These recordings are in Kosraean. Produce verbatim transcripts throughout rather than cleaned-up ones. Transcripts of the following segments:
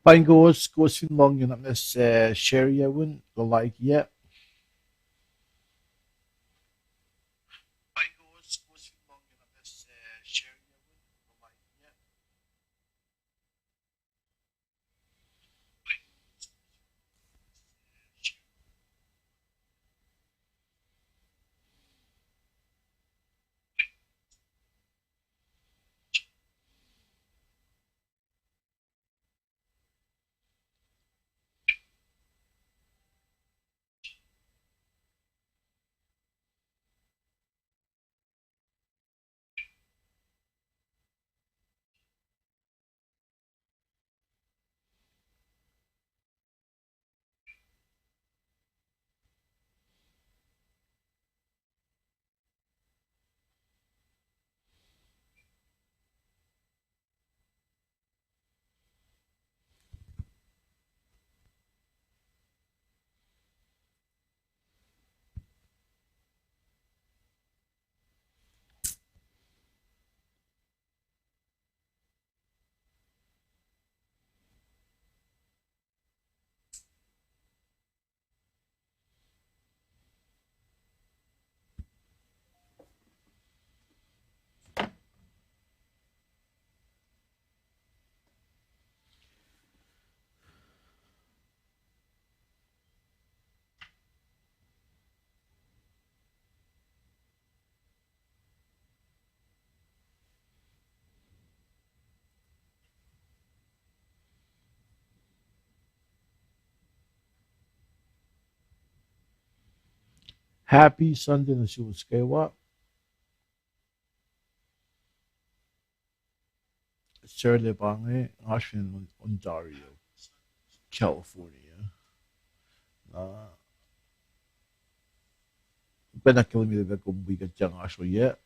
Paing kowos, kowos fin lohng, na message, eh, share-ye un, kuh like-ye. Happy Sunday nuh suwos kwewa. Sir Lepange, nga oasr fin Ontario, California. Na, pacna kuloh ma luhlahp kom wi kuht yang oasr oyac.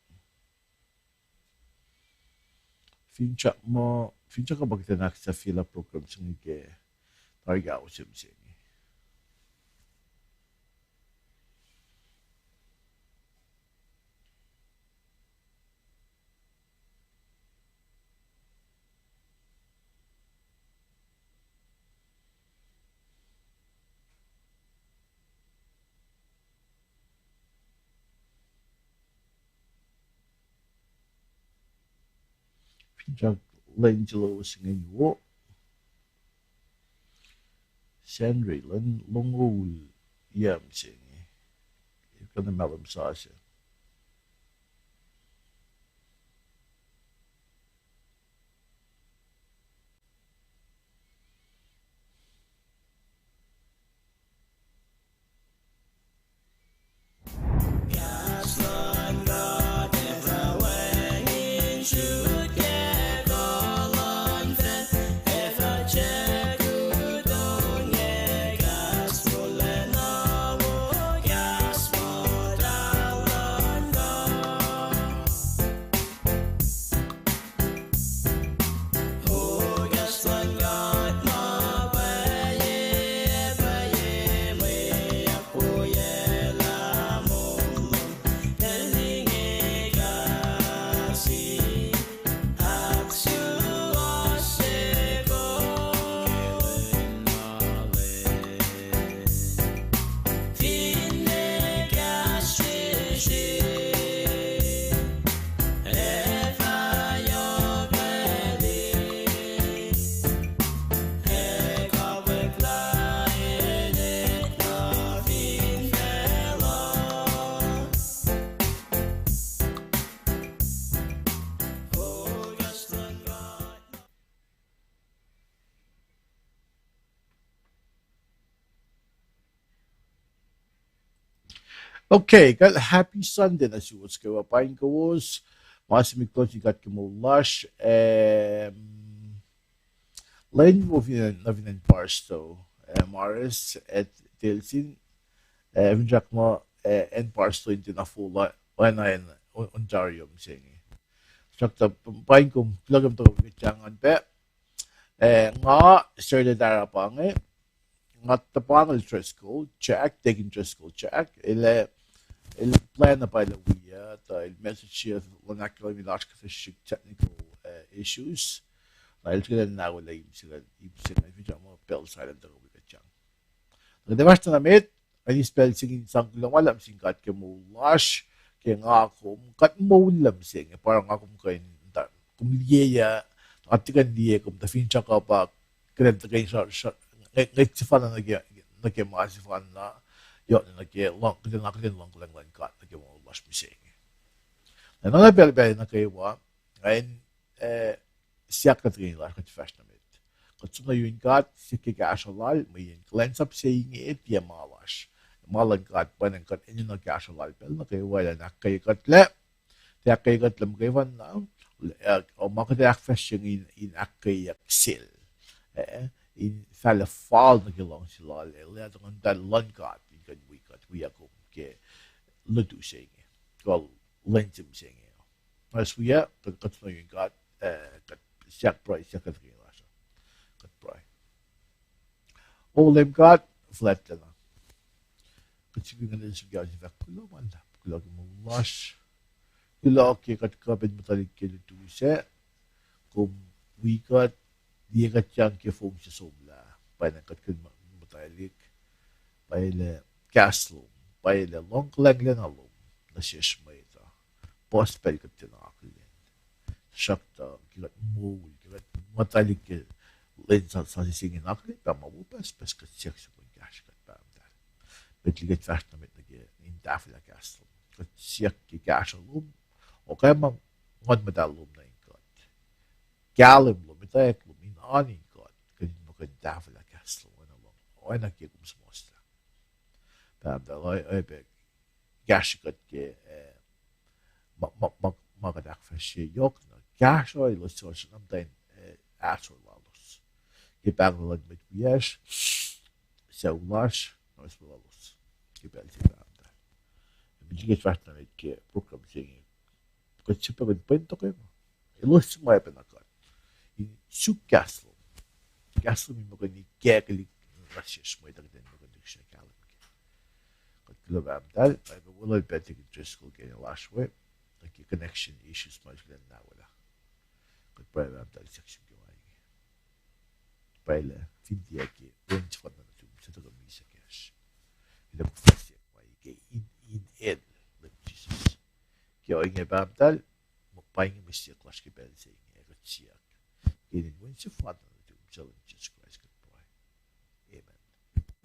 Finsrak muh, finsrak kuh pa kuht in ahksahfyelah program se inge ke tari ke ao se mihsenge. Finsrak lwen se lowos inge wo. Sacnri, lwen longoul yac se inge. Kuh na mahlwem sasuc. Okay, kuht happy Sunday nuh suwos kwewa, paing kowos, ma se mik lohng sin God ke moul lasr, em, lwen wo fin, na fin acn Barstow, eh, Morris, eh, Telsin, eh, finsrak muh, eh, acn Barstow in tiacna fohlohk, oacna acn O-, Ontario mihsenge. Srak tuh paing kom, kuloh kom tuh kuht yang an pac. Eh, nga Sir Ledara pa inge, nga tuhpan el Driscoll Jack, Deacon Driscoll Jack, el, el plwacn na pa el wi uh, tuh el message se luhn ahkkahlwemye lasr kuh srihsrihk technical, eh, issues. Na el srihke na wolac im se, im se inge, finsrak pacl se lwen tuhkuh wi kuht sang. Na kuht ac fahsr na met, ac eis pacl se inge in sang kuloh ma luhlahp sin God ke moul lasr, ke nga kom, kuht moul luhlahp se inge, pa oruh nga kom kuh in, kom liye, nga tiac kuh in liye kom, tuh finsrak uh pa kuht in tuhkweni, nga sefanna nuh ke ma sefanna, yohk nuh ke, kuht in akihlen luhngkuhlwacng luhn God nuh ke moul lasr mihsenge. Na, na pacl pacl nuh kwewa, nga in, eh, siyuck nuh ke tuhkweni lasr, kuht fahsr na met. Kuht som nuh yurin God, siyuck ke kahsruh lal, mweyen kuhlwacnsap se inge tiac ma lasr. Ma luhn God, pwacnwacng kuht enenuh kahsruh lal pacl nuh kwewa, elan ahkkweye kuhtlac, tiac ahkkweye kuhtlac muhkwena, eh, ma kuht ac ahkfahsrye inge in, in ahkkweyeyuck sel, eh, in fahlah fal nuh ke luhngse lal, el ac tuhkuh muhtahl luhn God in kuh in wi kuht, wiyuck kom ke lutu se inge, kuh lwen se mihsenge. Mas wia, kuht, kuht som nuh yurin God, eh, kuht siyuck pruhe, siyuck kuht ke lasr uh. Kuht pruhe. O Leum God fuhlwactlacna, kuht sifilpac ingena sifilpac fahk kuloh ma luhlahp, kuloh ke moul lasr. Kuloh ke kuht kuh in muhtahlihk ke lutu sac, kom wi kuht, liye kuht sang ke fong se somlah, pwacnwacng kuht kuh in muhtahlihk. Pwacye lah kahs lom, pwacye lah luhngkuhlwacng lacna lom nuh sesr mwet uh. Puhs pacl kuht tiacna akihlen, tuhsruhktuh ke kuht moul, ke kuht muhtahlihk ke lwen sasuc se inge, akihlen pac ma wo pucspucs, kuht siyuck sum in kahsruh kuht, Pahpah muhtahl. Met liki kuht fahsr na met nuh ke in tahfwelah kahs lom, kuht siyuck ke kahsruh lom, okwe ma Nguhn Muhtahl lom nuh in kuht, kahlwem lom, etwacack lom in oan in kuht, kuht in muh kuh in tahfwelah kahs lom oacna ke kom suhmuhslah. Pahpah muhtahl, oacyacpac kahsruh kuht ke, eh, ma, ma, ma, ma kuht ahkfahsrye yohk na kahsruh elos suc na muhta in, eh, ahsor lalos ke pahng luhn mwet wiyacsr, sucu lasr, na sucu lalos ke pacl se, Pahpah muhtahl. Met liki kuht fahsr na met ke program se inge, kuht sifilpac kuh in pwen tohkohma elos suc ma oacpacna kuht, in suk kahs lom, kahs lom in muh kuh in ikackihn nuh sesr mwet uh kuht in muh kuh in lihksreni kahlwem ke. Kuht kuloh, Pahpah muhtahl, ac pac weluhl pac Deacon Driscoll ke lasr we, nuh ke connection issues ma elos kuh in nahwelah. Kuht pruhe, Pahpah muhtahl, siyuck sum ke ma inge. Pwacye lah fin tiac ke wen sefanna nuhtum, suc tuhkuh misac kacsr, kuht ac fah siyuck ma inge ke in, in el, Leum Jisus. Ke ohinge, Pahpah muhtahl, ma pa inge mwe siyuck lasr ke pacl se inge, ac kuht siyuck ke inen wen sefanna nuhtum, suc Leum Jisus Kraist, kuht pruhe. Amen.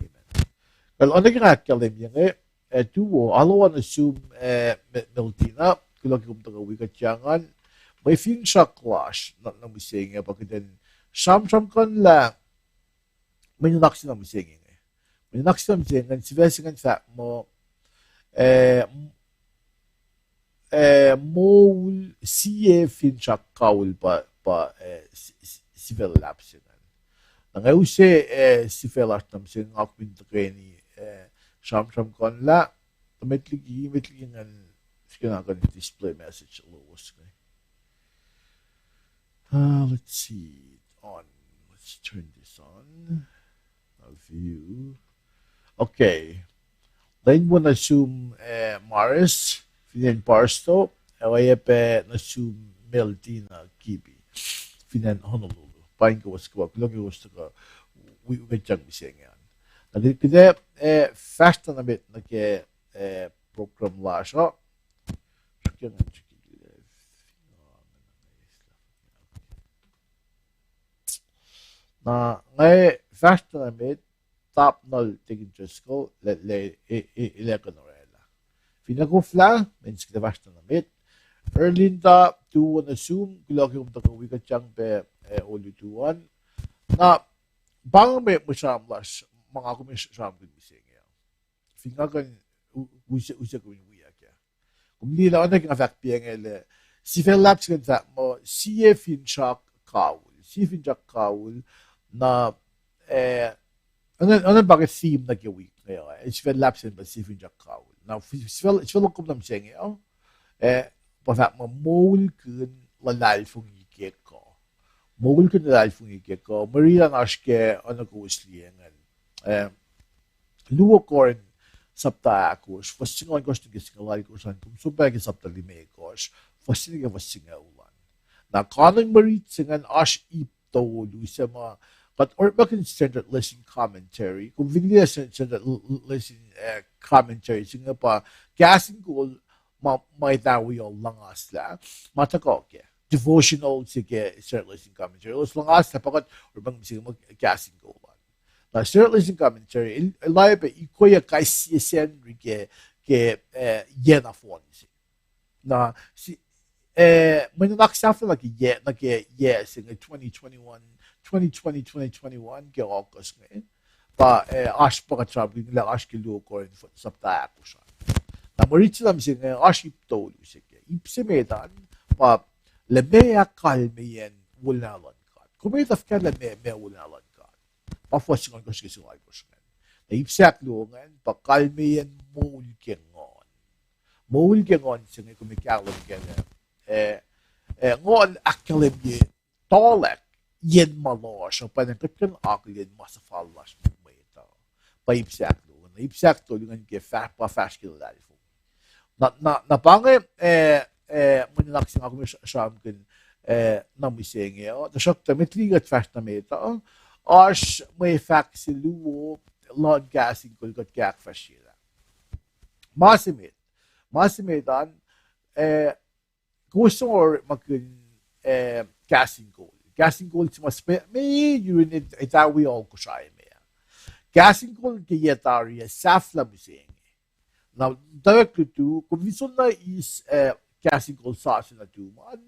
Amen. Kal oacna ke nga ahkkahlwemye inge, ac tuwo, alu nuh sum, eh, Me-, Meltina, kuloh ke kom tuhkuh wi kuht sang an, mwe finsrak lasr na, na mihsenge pa kuht in sramsramkihn lah mwe nuhnak se na mihsenge inge. Mwe nuhnak se na mihsenge inge, sifac se ingacn fahk muh, eh, m-, eh, moul sie finsrak kawihl pa, pa, eh, si-, si-, sifac luhlahp se ingacn. Na nga use, eh, sifac lasr na mihsenge nga kom in tuhkweni, eh, sramsramkihn lah, tuh met liki, met liki ingacn, srihke na kuh in display message lowos inge. Uh, let's see. On. Let's turn this on. A view. Okay. Lwen wo nuh sum, eh, Morris, fin acn Barstow, ac oacyacpac nuh sum Meltina Kibi, fin acn Honolulu. Pa inge kowos kwewa, kuloh ke kowos tuhkuh wi, wi kuht sang mihsenge an. Na kuht, kuht ac, eh, fahsr na met nuh ke, eh, program lasr uh. Srihke ngan srihke Na nga fahsr na met, top null Deacon Driscoll, lah, lah, e, e, el ac kuh in orwaclah. Finne koflah, mwe sikuhta fahsr na met. Erlinda, tuwo nuh sum, kuloh ke kom tuhkuh wi kuht sang pac, eh, olutu an. Na, pa inge mwe sram lasr, ma nga kom sramkihn mihsenge. Fin nga kuh in u-, use, use kom in wiyuck ah. Kom liye lah oacna ke nga fahk pa inge lah, sifac luhlahp se ingacn fahk muh sie finsrak kawihl, sie finsrak kawihl, na, eh, oacna, oacna pa ke theme nuh ke wik inge, eh, sifac luhlahp se ingacn pa sie finsrak kawihl. Na fi-, sifac, sifac luhk kom na mihsenge, eh, pa fahk muh moulkihn luhlahlfongi ke kuh. Moulkihn luhlahlfongi ke kuh. Mwe riti an oasr ke oacna kowos liye ingacn. Eh, Luo Korin sapta ahkosr, fuhs singucul ohnkohsr nuh ke singucul alkohsr an, kom som pac ke sapta limekohsr, fuhs se nuh ke fuhs singucul an. Na kanon mwe rit se ingacn oasr ip tolu se ma Kuht orekmakihn Standard Lesson Commentary. Kom fin liye Standard Lesson Commentary se inge pa kahs in kol ma, ma etawi luhngaslah, ma tuhkuh ke devotional se ke Standard Lesson Commentary. Elos luhngaslah pa kuht orekmakihn se inge, kahs in kol an. Na Standard Lesson Commentary el, el oacyacpac ikoyac kais sie Sacnri ke, ke yac nohfohn se. Na mwe nuhnak sahflah nuh ke yac, nuh ke yac se inge twenty twenty-one, twenty twenty, twenty twenty-one ke August inge, pa oasr pa kuht sramsramkihn lah oasr ke luo Corinth sapta ahkosr an. Na mwe rit se nuh mihsenge oasr ip tolu se ke. Ip se met an pa lah meac kalmeyacn wolacna luhn God. Kom etuh fuhkah lah meac, meac wolacna luhn God? Pa fuhs singucul ohnkohsr ke singucul ohnkohsr ingacn. Na ip se ahkluo ingacn pa kalmeyacn moul ke nguhn. Moul ke nguhn se inge kom kahlwem kac lah, eh, eh, nguhn ahkkahlwemye tuhlac yen ma lohsr uh, pa na kuht kuh in akihlen ma suhfal lasr mwet uh. Pa ip se ahkluo ingacn. Na ip se ahktolu ingacn ke fah-, pa fahsr ke luhlahlfongi. Na, na, na pa inge, eh, eh, mwe nuhnak se nga kom sramsramkihn, eh, nuh mihsenge uh, tuhsruhktuh met liki kuht fahsr nuh met uh, oasr mwe fahk se luo luhn kahs in kol kuht ke ahkfahsryelah. Ma se met, ma se met an, eh, kowos som orekmakihn, eh, kahs in kol. Kahs in kol se ma suhpwacme yurin etawi ohnkohsr me ah. Kahs in kol ke yac tari ah sahflah mihsenge. Na, tuh ke lutu, kom fin soenna eis, eh, kahs in kol sasuc nuh tum an,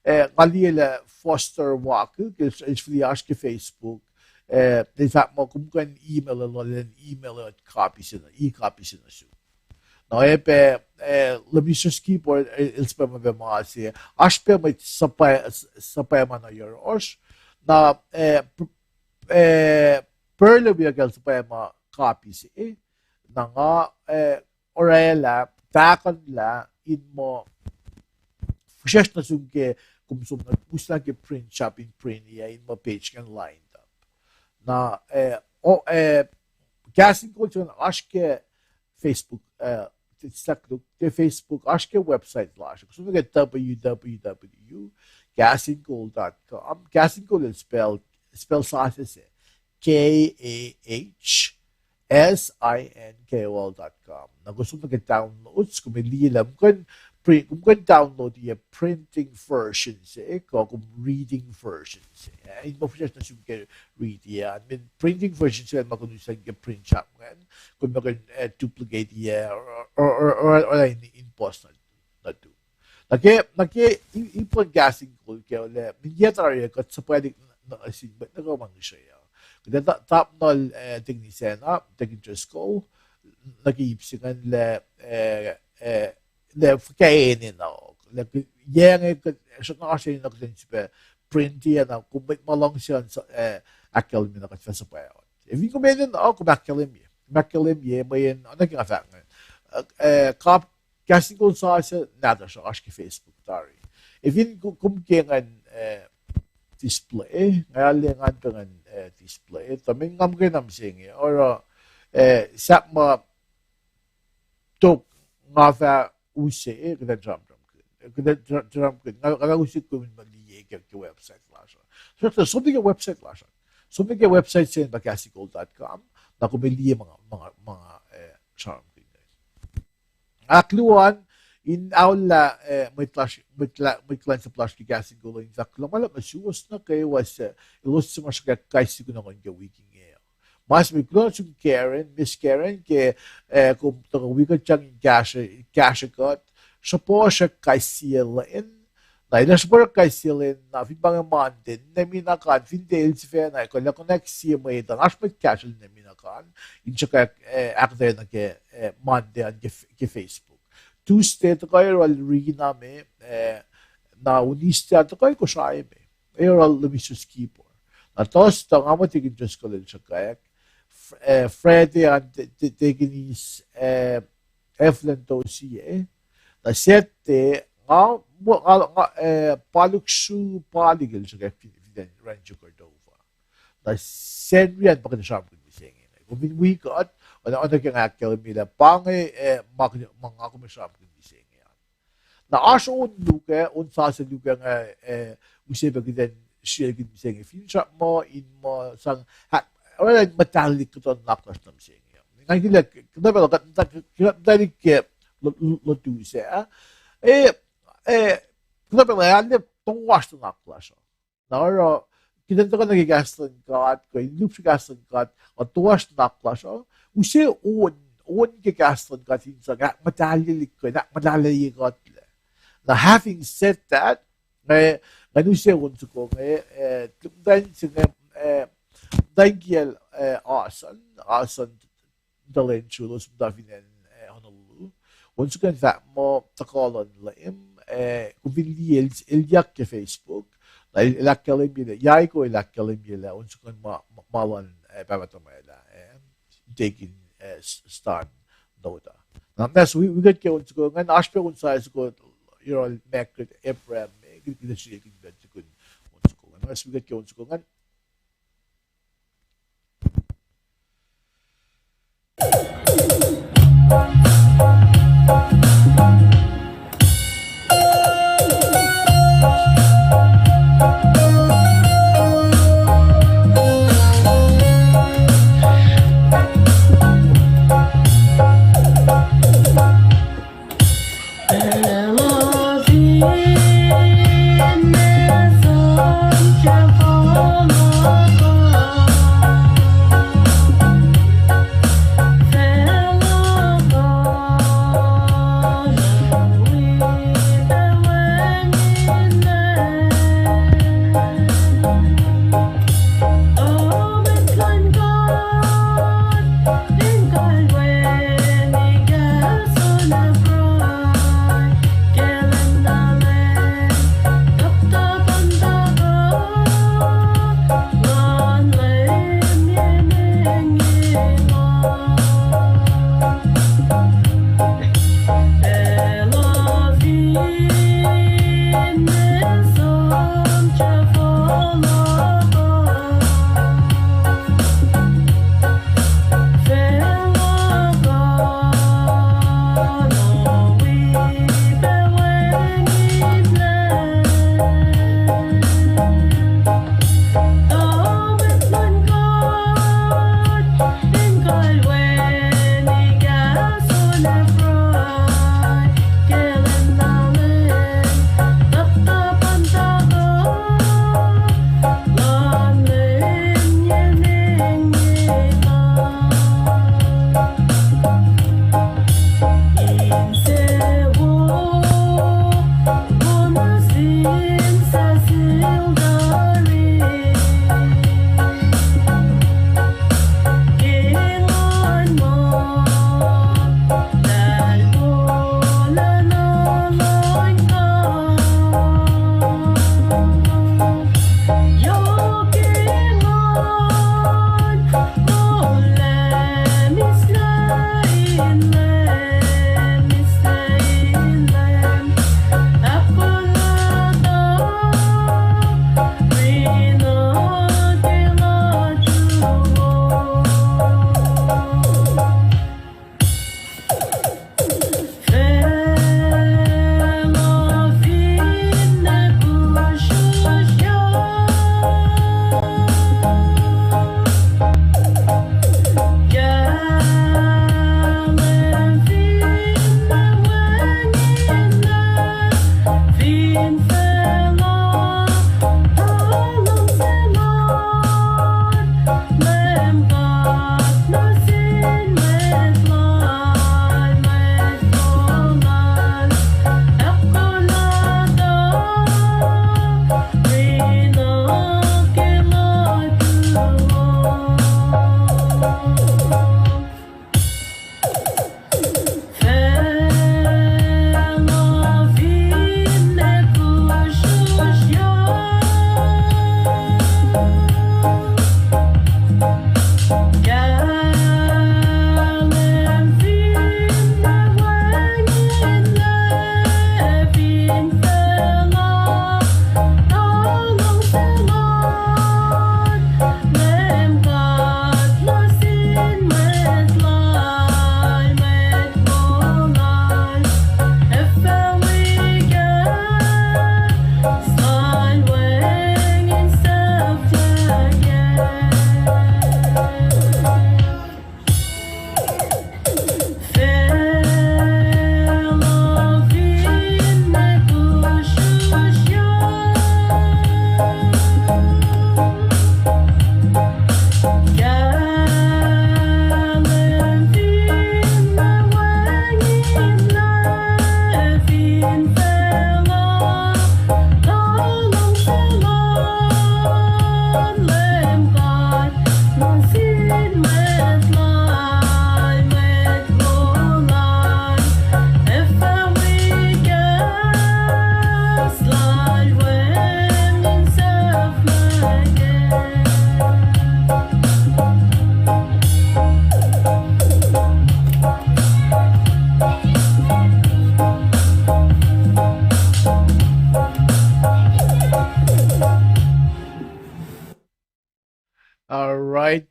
eh, nga liye lah Foster Walker, ke el sifili oasr ke Facebook, eh, el fahk muh kom kuh in email el, el email el copy se na, e-copy se nuh sum. Na oacyacpac, eh, Lemister Skipper, eh, el suhpwacma pac ma se, oasr pac mwet suhpwacma nuh yohrohsr. Na, eh, eh, purleweyuck el suhpwacma copy se, eh, na nga, eh, orwaclah, tahkuhnlah in muh fihsracsr nuh sum ke, kom som nuh uslah ke print shop in print ah, in muh page ingacn lined up. Na, eh, o, eh, kahs in kol se ingacn oasr ke Facebook, eh, ke Facebook, oasr ke website lasr. Som nuh ke w w w dot kahsinkol dot com. Kahs in kol el spell, spell sasuc se, K A H S I N K O L dot com. Na kom som nuh ke downloads, kom liye lah kom kuh in download-ye printing version se, kuh kom reading version se. Eh, in muh fihsracsr nuh sum ke read-ye an, printing version se ma kom uslah ke print shop ingacn, kom kuh in, eh, duplicate-ye, or, or, or in, in post nuh, nuh tum. Na ke, na ke, i, ip luhn kahs in kol ke lah, min yac tari ah kuht suhpwaclihk nuh sin mwet nuh kwewa ma ngihsre uh. Kuht ta-, tapnuhl, eh, Deacon Isacna, Deacon Driscoll, nuh ke ip se ingacn lah, eh, eh, lah fuhkah enenuh, lah yac inge kuht, srackna oasr enenuh kuht in sifilpac print-ye na kom mwet ma luhngse, eh, ahkkahlwemye na kuht fah suhpwacot. Efin kom enenuh, kom ahkkahlwemye. Kom ahkkahlwemye, mweyen, oacna ke nga fahk inge, eh, kahs in kol sasuc nahtuhsr oasr ke Facebook tari. Efin kom ke ngan, eh, display, nga arlac ngan pac ngan, eh, display, tuh mweyen nga muhkwena mihsenge, oruh, eh, sahp ma tok nga fah use, eh, kuht in sramsramkihn. Kuht in sramsramkihn. Nga, nga fah use kom in muh liye ke, ke website lasr uh. Som nuh ke website lasr uh. Som nuh ke website se pa kahsinkol dot com, na kom liye ma nga, ma nga, ma nga, eh, sramsramkihn. Ahkluo an, in aollah, eh, mwet lasr, mwet la-, mwet kuhlwacnsap lasr ke kahs in kol uh, in fahk kuloh ma luhlahp nuh suwos nuh kwewa suc, elos suc ma sruhkwack kais sie kunohkohn ke wik inge. Ma se met, kuloh nuh sum Karen, Miss Karen, ke, eh, kom tuhkuh wi kuht sang in kahsruh, kahsruh kuht, sruhpuhsrak kais sie lwen, na elah sruhpuhsrak kais sie lwen, na fin pa inge Monday, ninac mi na kan, fin tiac el sifacna, kuh lah konwacack sie mwet an, oasr mwet kahsruh ninac mi na kan, in sruhkwack, eh, ahkuhtweyac nuh ke, eh, Monday an ke, ke Facebook. Tuesday tuhkuh yohrohl Rina me, eh, na Wednesday tuhkuh Kosrae me. Yohrohl Lemister Skipper. Na Thursday nga muh Deacon Driscoll el sruhkwack. Fr-, eh, Friday an Deacon, eh, Evelyn Tosie. Na Saturday nga, nga, nga, eh, Paluk Su Palik el sruhkwack fin, fin Rancho Cordova. Na Sacnri an pa kuht sramsramkihn mihsenge. Kom fin wi kuht, oacna, oacna ke nga ahkkahlwemye lah pa inge, eh, ma, ma nga kom sramsramkihn mihsenge an. Na oasr on luo, on sasuc luo nga, eh, use pac kuht in srihkihn mihsenge, finsrak muh in muh sang, ah, oraclah in muhtahlihk kuhtuh nuhnak lasr nuh mihsenge. Nga kila, kuhtuh pacl, kuht muhtahlihk ke lo-, lo-, lotu sac, ah. Eh, eh, kuhtuh pacl, ah, arlac toasr nuhnak lasr uh. Na oruh, kuht in tuhkuh nuh ke kahs luhn God, kuh in lihpsre kahs luhn God, uh, toasr nuhnak lasr uh, use on, on ke kahs luhn God in sang ahkmuhtahlyeyuck, kuh in ahkmuhtahlye kuhtlac. Now, having said that, nga, nga use on soko inge, eh, muhtwacn se inge, eh, muhtwacn kiyacl, eh, Asan, Asan Talentro, elos muhta fin acn, eh, Honolulu. On soko ingacn fahk muh tuhkuh luhn Leum, eh, kom fin liye el, el yak ke Facebook, na el, el ahkkahlwemye lah, Yaiko el ahkkahlwemye lah on soko ingacn ma, ma, ma luhn, eh, pahpah tuhmwacl ah, eh, Deacon, eh, S-, Stan Noda. Na, na so wi, wi kuht ke on soko ingacn, oasr pac on soko, yohrohl Margaret Abraham, eh, kuht, kuht srihkihn pac tukun on soko ingacn. Na so wi kuht ke on soko ingacn.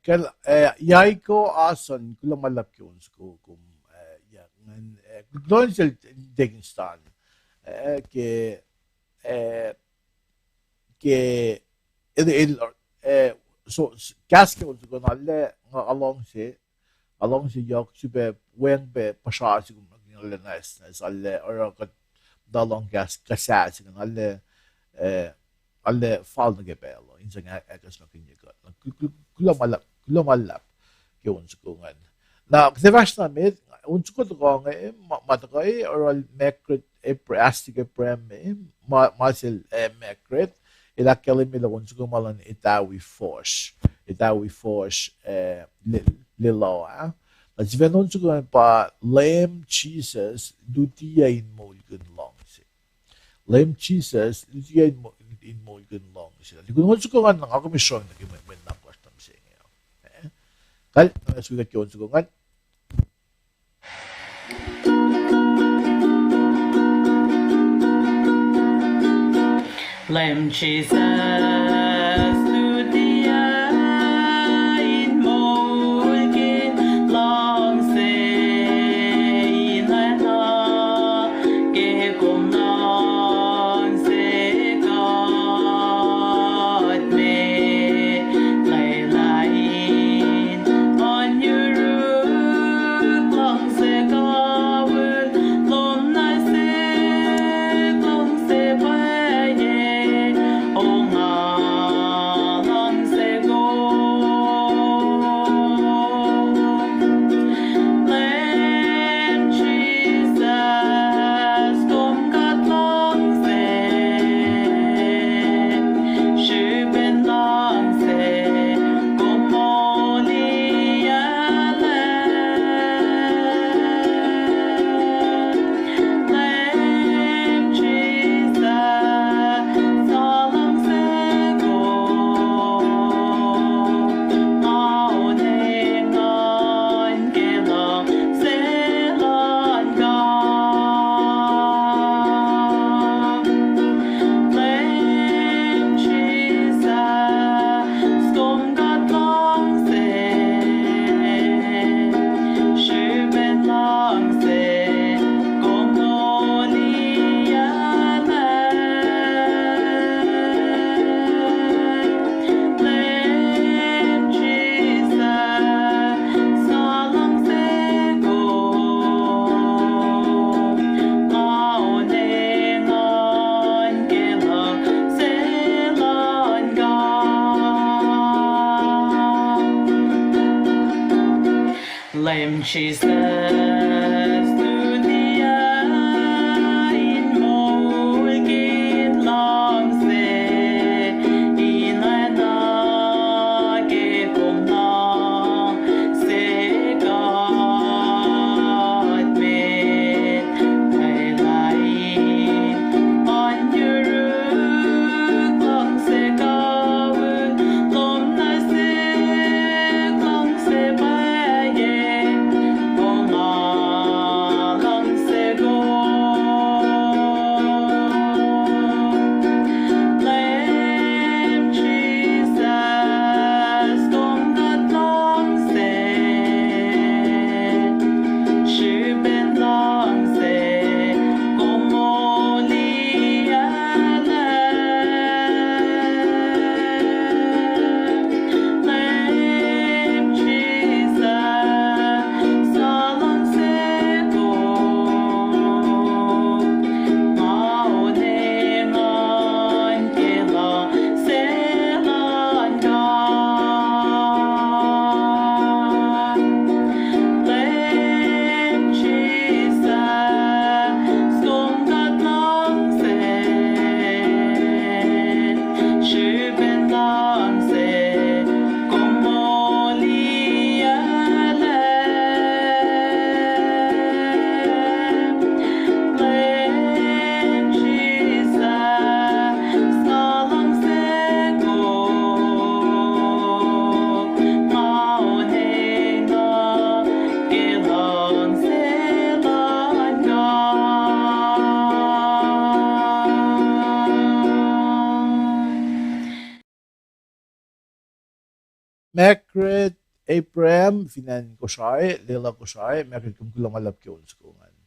Kal, eh, Yaiko Ason, kuloh ma luhlahp ke on soko kom, eh, ya, ngan, eh, kuloh nuh sel Deacon Stan, eh, ke, eh, ke, el, el, eh, so, s-, kahs ke on soko na lah, nga aluhngse, aluhngse yohk srihpac weacng pac puhsra se kom nuhnkuh lah nwacsnwacs, arlac oruh kuht tuh lohng kahs, kahs se inge, arlac, eh, arlac fal nuh ke pacl uh, in sang ahkacsmakihnye kuht. Kul-, kul-, kuloh ma luhlahp, kuloh ma luhlahp ke on soko ingacn. Na, kuht ac fahsr na met, on soko tuhkuh inge, ma, ma tuhkuh, eh, oruh Margaret Abra-, Astik Abraham, eh, ma, ma sel, eh, Margaret, el ahkkahlwemye lah on soko ma luhn Etawi Fohsr, Etawi Fohsr, eh, Li-, Liloa. Na sifacna on soko ingacn pa Leum Jisus, lutiyuc in moulkihn luhngse. Leum Jisus, lutiyuc in mo-, in moulkihn luhngse. Tukun on soko ingacn, nga kom sroang nuh ke mwe, mwe nuhnak lasr nuh mihsenge. Eh? Kal, nga suk ke on soko ingacn. Leum Jisus, lutiyuc in moulkihn luhngse, in oacna ke kom luhngse kuht me, lwelah in oan yuruk luhngse kawihl lom nuh sihk, luhngse pwacye, o nga luhngse kom. Leum Jisus, kom kuht luhngse, srihpen luhngse kom moliyuclac. Leum Jisus, nga luhngse kom, nga onwelah ke luhngse luhn God. Leum Jisus, kom kuht luhngse, srihpen luhngse kom moliyuclac. Leum Jisus, nga luhngse kom, nga onwelah ke luhngse luhn God. Leum Jisus, lutiyuc in moulkihn luhngse, in oacna ke kom luhngse kuht me, lwelah in oan yuruk luhngse kawihl lom nuh sihk, luhngse pwacye, o nga Margaret Abraham, fin acn Kosrae, lwelah Kosrae, Margaret, kom kuloh ma luhlahp ke on soko ingacn.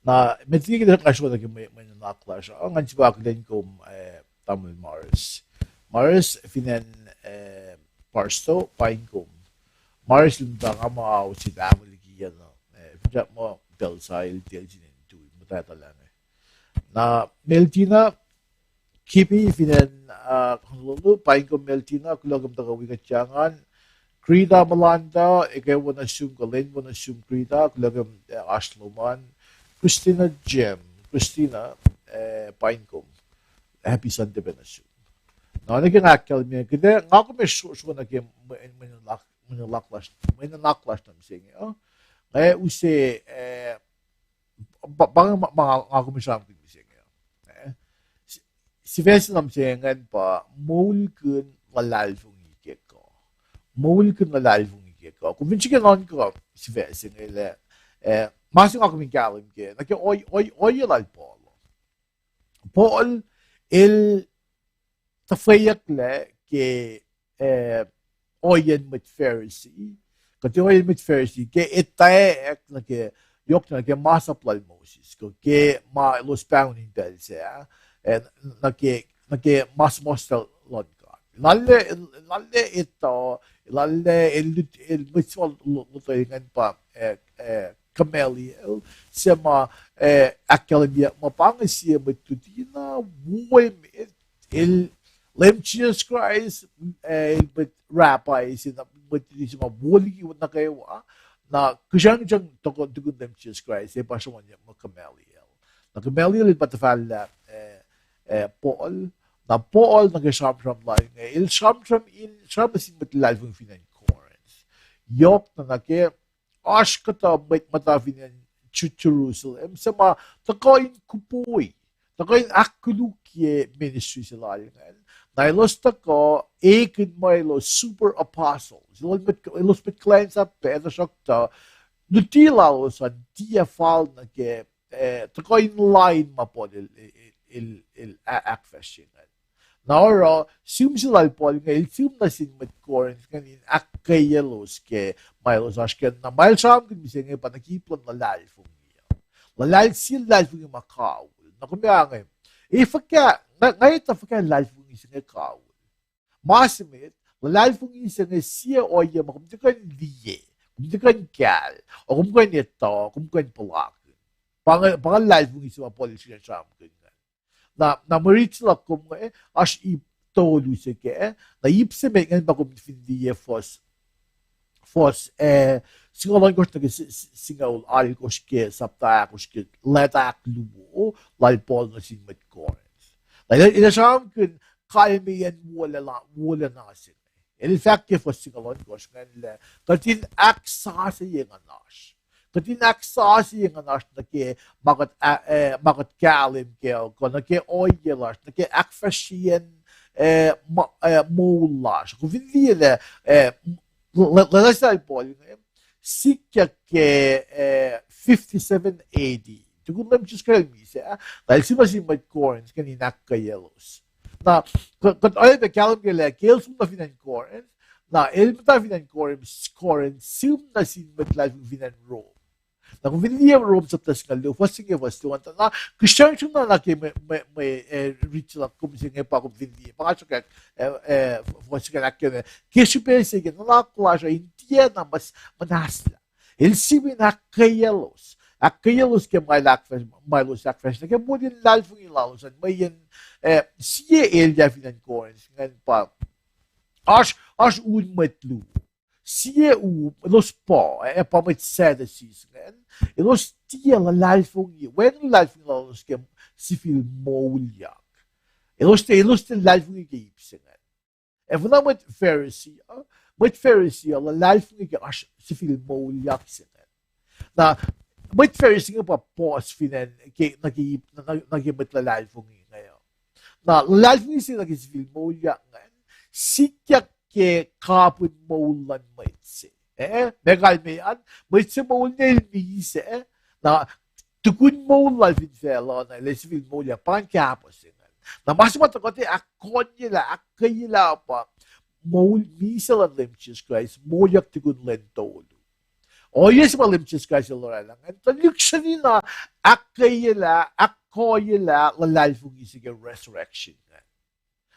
Na met liki kuht ac srohna ke mwe, mwe nuhnak lasr uh, ngan sifil akihlen kom, eh, Tamuhlwel Morris. Morris, fin acn, eh, Barstow, paing kom. Morris, lun ta nga ma ao se tamuhlwel liki yacna, eh, finsrak muh pacl sa el tiac sin in tui, muhta tuhlac inge. Na Meltina Kipi, fin acn, ah, Honolulu, paing kom Meltina, kuloh kom tuhkuh wi kuht ingacn. Krita Malanta, ekuh wo nuh sum, kuh lwen wo nuh sum Krita, kuloh kom, eh, oasr lom an. Christina Jem, Christina, eh, paing kom. Happy Sunday pac nuh sum. Na oacna ke nga ahkkahlwemye, kuht ac, nga kom ac sro-, srohna ke mwe, mwe nuhnak, mwe nuhnak lasr, mwe nuhnak lasr nuh mihsenge uh. Nga use, eh, pa, pa, ma, ma, nga kom ac sramsramkihn mihsenge. Eh, si-, sifac se nuh mihsenge ingacn pa moulkihn luhlahlfongi ke kuh. Moulkihn luhlahlfongi ke kuh. Kom fin srihke nuhnkuh sifac se inge lah, eh, ma se nga kom in kahlwem ke, nuh ke ohiyac, ohiyac, ohiyac lal Paul. Paul el tuhfweyucklac ke, eh, ohiyacn mwet Pharisee, kuht ke ohiyacn mwet Pharisee ke etwacack nuh ke, yohk nuh ke masap lal Moses, kuh ke ma elos pahngon in pacl sac, eh, nuh ke, nuh ke ma suhmuhslah luhn God. Lallac, lallac etuh, lallac el lut, el mwet se ma lo-, lotwelah ingacn pa, eh, eh, Gamaliel, se ma, eh, ahkkahlwemye muh pa inge sie mwet luti na wo emet, el, Leum Jisus Kraist, eh, el mwet rabbi se, na mwet luti se ma wo liki nuh kwewa, na kihsrangsrang tukun, tukun Leum Jisus Kraist, el pa sruhmuhn muh Gamaliel. Na Gamaliel el pa tuhfahlah, eh, eh, Paul, na Paul nuh ke sramsram lal inge, el sramsram in, sramsram nuh sin mwet luhlahlfongi fin acn Corinth. Yohk na nuh ke oasr kuhtuh mwet muhta fin acn Ju-, Jerusalem, se ma tuhkuh in kupoi, tuhkuh in ahkkolukye ministry se lal ingacn. Na elos tuhkuh ekihn muh elos super apostles. Elos mwet, elos mwet kuhlwacnsap pac, tuhsruhktuh luti lalos an tiac fal nuh ke, eh, tuhkuh in lain ma Paul el, el, el, el a-, ahkfahsrye ingacn. Na oruh, sihm se lal Paul inge, el sihm nuh sin mwet Corinth ingacn in ahkkweyelos ke ma elos oasr kac. Na ma el sramsramkihn mihsenge pa nuh ke ip luhn luhlahlfongi. Luhlahl-, sie luhlahlfongi ma kawihl. Na kom ac inge, e fuhkah, nga, nga etuh fuhkah luhlahlfongi se inge kawihl. Ma se met, luhlahlfongi se inge sie ohiyac ma kom tiac kuh in liye, kom tiac kuh in kahl, o kom kuh in etuh, kom kuh in puhlakihn. Pa inge, pa inge luhlahlfongi se ma Paul el srihke sramsramkihn ingacn. Na, na mwe rit se luhk kom inge, oasr ip tolu se kac, na ip se met ingacn pa kom fin liye fuhs, fuhs, eh, singucul ohnkohsr nuh ke si-, si-, singucul alkohsr ke sapta ahkosr ke leta ahkluo lal Paul nuh sin mwet Corinth. Na el, el sramsramkihn kalmeyacn wolacna, wolacna se inge. El fahk ke fuhs singucul ohnkohsr ingacn lah kuht in ahksasucye nguhnasr. Kuht in ahksasucye nguhnasr nuh ke ma kuht, eh, ma kuht kahlwem kac, kuh nuh ke ohiyac lasr, nuh ke ahkfahsryeyacn, eh, ma-, eh, moul lasr. Kom fin liye lah, eh, l-, l-, letter sel Paul inge, sikyak ke, eh, fifty-seven A D. Tukun Leum Jisus Kraist el misac, na el sihm nuh sin mwet Corinth ingacn in ahkkweyaclos. Na, kuht, kuht oacyacpac kahlwem ke lah ke el som nuh fin acn Corinth, na el muhta fin acn Corinth, Corinth, sihm nuh sin mwet luhlahlfongi fin acn Rome. Na kom fin liye Rome sapta singucul luo, fuhs se inge fuhs luo an, na kihsrangsrang na, na ke mwe, mwe, mwe, eh, rit se luhk kom se inge pa kom fin liye, pa nga sruhkwack, eh, eh, fuhs se inge ahkkahlwemye ke srihpac se ke nuhnak lasr uh in tiacna muh-, muhnahslah. El sihm in ahkkweyaclos. Ahkkweyaclos ke ma el ahkfahs-, ma elos ahkfahsrye nuh ke moul in luhlahlfongi lalos an, mweyen, eh, sie elyah fin acn Corinth ingacn pa oasr, oasr un mwet luo. Sie u, elos pa, eh, pa mwet Sadducees ingacn. Elos tiac luhlahlfongi, wacngihn luhlahlfongi lalos ke sifil moulyak. Elos tiac, elos tiac luhlahlfongi ke ip se ingacn. Ac finne mwet Pharisee uh, mwet Pharisee uh luhlahlfongi ke oasr sifil moulyak se ingacn. Na, mwet Pharisee inge pa puhs fin acn ke, nuh ke ip, nuh, nuh ke mwet luhlahlfongi inge uh. Na luhlahlfongi se nuh ke sifil moulyak ingacn, sikyak ke kapihn moul luhn mwet se. Eh, ma kalmeyac an, mwet se moul na el misac, na tukun moul lal fin facluh na el ac sifil moulyak, pa ingacn kahpah se ingacn. Na ma se ma tuh kuht ac ahkkohnyelah, ahkkweyelah pa moul misac luhn Leum Jisus Kraist, moulyak tukun lwen tolu. Ohiyac se ma Leum Jisus Kraist el oraclah ingacn, tuh lihksreni na ahkkweyelah, ahkkoyelah luhlahlfongi se ke resurrection ingacn.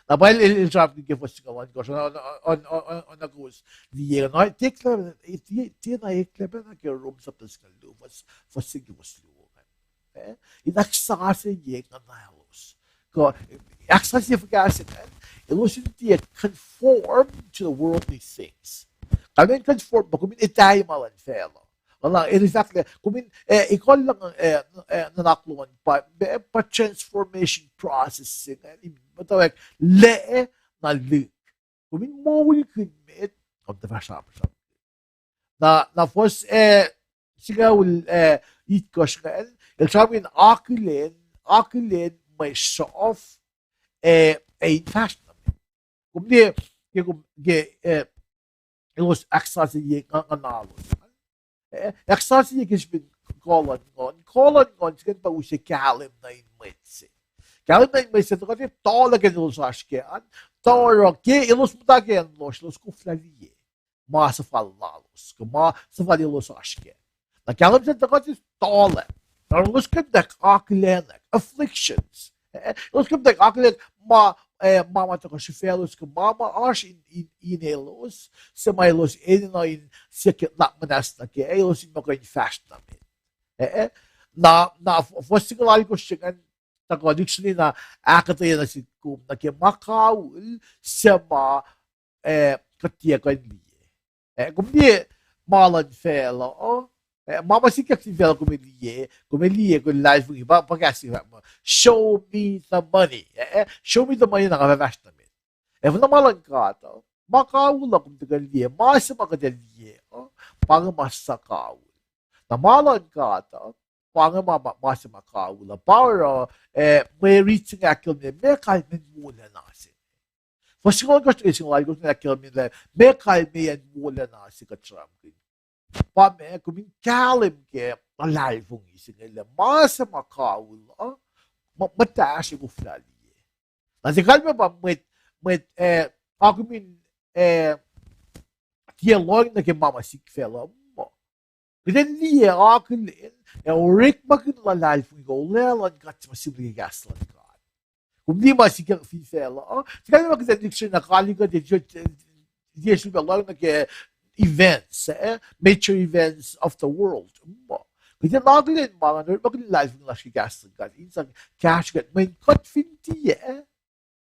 Na pa el, el, el sramsramkihn ke fuhs singucul ohnkohsr, on, on, on, on, on, on kowos liye, na, tiac, tiac na eklac pac na ke Rom sapta singucul luo, fuhs, fuhs se ke fuhs luo ingacn. Eh? In ahksasucye nguhnalos. Kuh, ahksasucye fuhkah se ingacn, elos in tiac conform to the worldly things. Kalmen conform pa kom in etahi ma luhn facluh. Oacna el fahk lah kom in, eh, ekuhllah, eh, eh, nuhnak lom an pa, pa transformation process se ingacn, in muhtwacwacack lah na lihk. Kom in moulkihn met, kom tuh fah sramsram. Na, na fuhs, eh, singucul, eh, itkohsr ingacn, el sramsramkihn akihlen, akihlen mwe sruhf, eh, ac in fahsr nuh met. Kom liye, ke kom, ke, eh, elos ahksasucye nguhnalos. Eh, ahksasucye ke srihpen kuh luhn Nguhn. Kuh luhn Nguhn se ingacn pa use kahlwem nuh in mwet se. Kahlwem nuh in mwet se, tuh kuht tuhlac ke elos oasr kac an, tuh oruh ke elos muhta ke acn lohsr, elos koflah liye ma suhfal lalos, kuh ma suhfal elos oasr kac. Na kahlwem se tuh kuht tuhlac. Na elos kuh in tiac akihlen, afflictions. Eh, elos kuh in tiac akihlen ma, eh, ma ma tuhkuh srihfaclos kuh ma ma oasr in, in, in elos, suc ma elos enenuh in siyuck luhk muhnahs nuh kac, elos in muh kuh in fahsr nuh met. Eh, na, na fuhs singucul alkosr se ingacn, tuhkuh lihksreni na ahkuhtweyac nuh sin kom nuh ke ma kawihl suc ma, eh, kuht tiac kuh in liye. Eh, kom liye ma luhn facluh, eh, ma ma sikyak sin facluh kom liye, kom liye, kom luhlahlfongi, pa, pa kahs se fahk muh, show me the money. Eh, show me the money, na nga fah fahsr nuh met. Ac fin ma luhn God uh, ma kawihl uh kom tiac kuh in liye, ma se ma kuht ac liye uh, pa inge ma suhkawihl. Na ma luhn God uh, pa inge ma, ma, ma se ma kawihl uh, pa oruh, eh, mwe rit se inge ahkkahlwemye meac kalmacn wolacna se. Fuhs singucul ohnkohsr nuh ke singucul alkosr inge ahkkahlwemye lah meac kalmacn wolacna se kuht sramsramkihn. Pa meac, kom in kahlwem ke luhlahlfongi se inge lah ma se ma kawihl uh, muh, muhtahsr ac koflah liye. Na se kalmac pa mwet, mwet, eh, akumin, eh, tiac lohng nuh ke ma ma sikyak facluh muh kuht in liye akihlen ac orekmakihn luhlahlfongi kuh olwelah luhn God se ma sihmlac ke kahs luhn God. Kom liye ma sikyak fin facluh, se kalmac pa kuht in lihksreni na kaliku tiac, tiac sifilpac lohng nuh ke events, eh, major events of the world. Muh kuht in akihlen ma ingacn, orekmakihn luhlahlfongi lasr ke kahs luhn God, in sang kahsruh kuht, mweyen kuht fin tiac,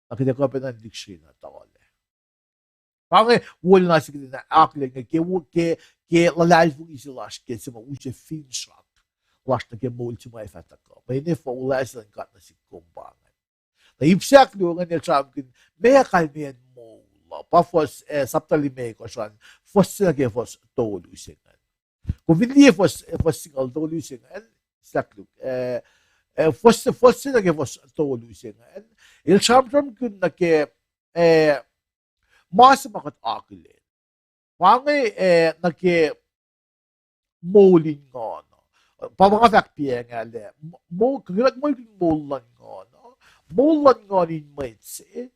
na kuht ac kuh pac in lihksreni na tuhlac. Pa inge wolacna se kuht in akihlen inge ke, ke, ke luhlahlfongi se lasr ke se ma use finsrak lasr nuh ke moul se ma ac fah tuhkuh. Mweyen efuh wolacna se luhn God nuh sihk kom pa ingacn. Na ip se ahkluo ingacn el sramsramkihn meac kalmacn moul uh, pa fuhs, eh, sapta limekohsr an, fuhs se nuh ke fuhs tolu se ingacn. Kom fin liye fuhs, eh, fuhs singucul tolu se ingacn, sahkluk, eh, eh, fuhs, fuhs se nuh ke fuhs tolu se ingacn, el sramsramkihn nuh ke, eh, ma se ma kuht akihlen. Pa inge, eh, nuh ke moul in nguhn uh. Pa, pa nga fahk piacngalah, mo-, kuh kuht moulkihn moul luhn nguhn uh, moul luhn nguhn in mwet se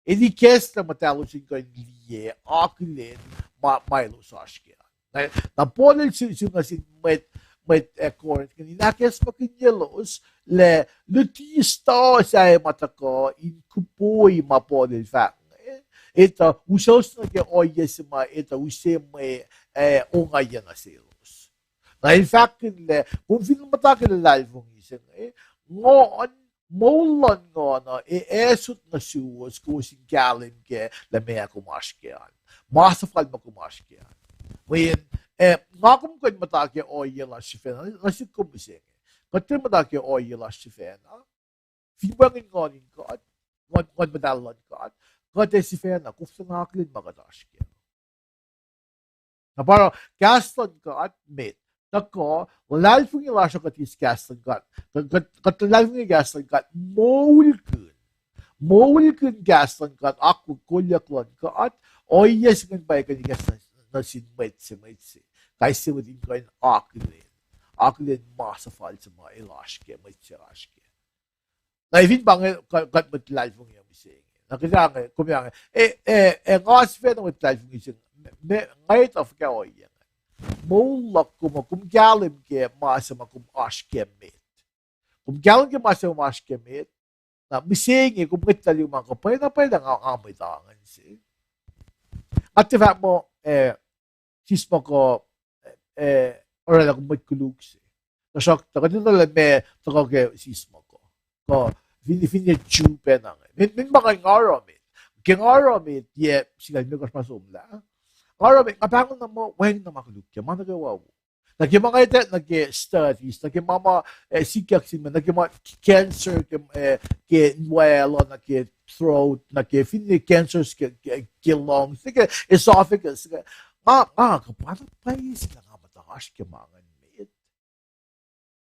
el ikacslah muhtahlos in kuh in liye akihlen ma, ma elos oasr kac. Na, na Paul el sihmlac nuh sin mwet, mwet, eh, Corinth ingacn in ahkacsmakihnyelos lah luti stuh sahyac ma tuhkuh in kupoi ma Paul el fahk inge, etuh usaclos nuh ke ohiyac se ma etuh use mwe, eh, ongaiyac nuh selos. Na el fahk lah kom fin muhta ke luhlahlfongi se inge, nguhn, moul luhn nguhn uh ac asot nuh suwos kowos in kahlwem kac lah meac kom oasr kac an, ma suhfal ma kom oasr kac an. Mweyen, eh, nga kom kuh in muhta ke ohiyac lasr sifacna, nuh sihk kom mihsenge. Kuht kuh in muhta ke ohiyac lasr sifacna fin wacngihn nguhn in God, nguhn, nguhn muhtahl luhn God, kuht ac sifacna koflah akihlen ma kuht oasr kac. Na pa oruh kahs luhn God met, tuhkuh luhlahlfongi lasr uh kuht eis kahs luhn God, kuht, kuht, kuht luhlahlfongi kahs luhn God, moulkihn, moulkihn kahs luhn God, akwuck kolyuck luhn God, ohiyac se ingacn pa kuh in kahs nuh, nuh sin mwet se, mwet se. Kais sie mwet in kuh in akihlen, akihlen ma suhfal se ma el oasr kac, mwet se oasr kac. Na fin pa inge kuht, kuht mwet luhlahlfongi uh mihsenge. Na kuht ange, kom ange, e, e, e, nga sifacna mwet luhlahlfongi se, me, nga etuh fuhkah ohiyac. Moul luhk kom, kom kahlwem ke ma se ma kom oasr ke met. Kom kahlwem ke ma se ma oasr ke met. Na mihsenge kom ngwetlah liki ma kom pwacye na pwacye lah nga, nga mwet angen se. Nga tiac fahk muh, eh, sismohk uh, eh, oraclah kom mwet koluk se. Tuhsruhktuh kuht etuh lah meac tuhkuh ke sismohk uh. Kuh fin, finne Jew pacna inge. Min, min ma nga oruh met. Ke nga oruh met, yac singucul limekohsr ma somlah. Nga oruh met, nga pahngon na muh wacngihn na ma koluk ke ma nuh kwewa wo. Na ke ma nga etuh nuh ke studies, nuh ke ma ma, eh, sikyak sin me, nuh ke ma cancer ke, eh, ke inwacl uh, nuh ke throat, nuh ke finne cancers ke, ke, ke lungs, nuh ke esophagus, ke, nga, nga, kuh pa na pwacye se lah nga muhta oasr ke ma ingacn met.